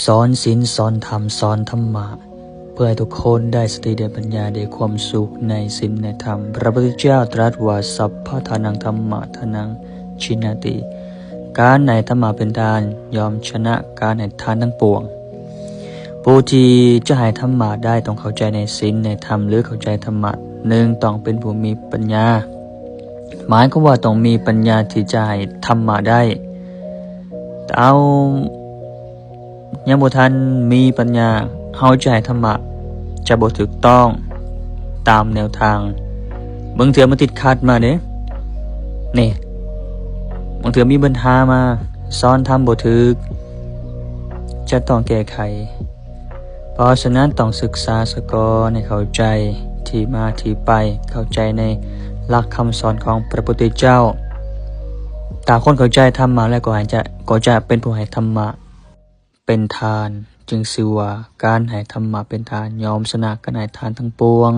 ສອນສິນ ສອນທຳ ສອນທຳມະ ເພື່ອໃຫ້ທຸກຄົນໄດ້ສະຕິ ໄດ້ປັນຍາ ໄດ້ຄວາມສຸກໃນສິນໃນທຳ. ພະພຸດທະເຈົ້າຕລັດວ່າ ສັບພະທານັງທຳມະທານັງ ຈິນນະຕິ ການໃຫ້ທຳມະເປັນທານ ຍ່ອມຊະນະການໃຫ້ທານທັງປວງ. ຜູ້ທີ່ຈະໃຫ້ທຳມະໄດ້ ຕ້ອງເຂົ້າໃຈໃນສິນໃນທຳ ຫຼື ເຂົ້າໃຈທຳມະ. ໜຶ່ງ ຕ້ອງເປັນຜູ້ມີປັນຍາ ໝາຍຄວາມວ່າຕ້ອງມີປັນຍາທີ່ຈະໃຫ້ທຳມະໄດ້. ເອົາ ຍັງບໍ່ທັນມີປັນຍາ ເຮົາຈະໃຫ້ທຳມະຈະບໍ່ຖືກຕ້ອງຕາມແນວທາງ. ບາງເທື່ອມັນຕິດຂັດມາເດ້ ນີ້ ບາງເທື່ອມີບັນຫາມາ ສອນທຳບໍ່ຖືກ ຈະຕ້ອງແກ້ໄຂ. ເພາະສະນັ້ນຕ້ອງສຶກສາສາກ່ອນໃຫ້ເຂົ້າໃຈທີ່ມາທີ່ໄປ ເຂົ້າໃຈໃນຫຼັກຄຳສອນຂອງພະພຸດທະເຈົ້າ. ຖ້າຄົນເຂົ້າໃຈທຳມະແລ້ວ ກໍໃຫ້ຈະ ກໍຈະເປັນຜູ້ໃຫ້ທຳມະເປັນທານ, ຈຶ່ງຊື່ວ່າການໃຫ້ທຳມະເປັນທານ ຍ່ອມຊະນະການໃຫ້ທານທັງປວງ.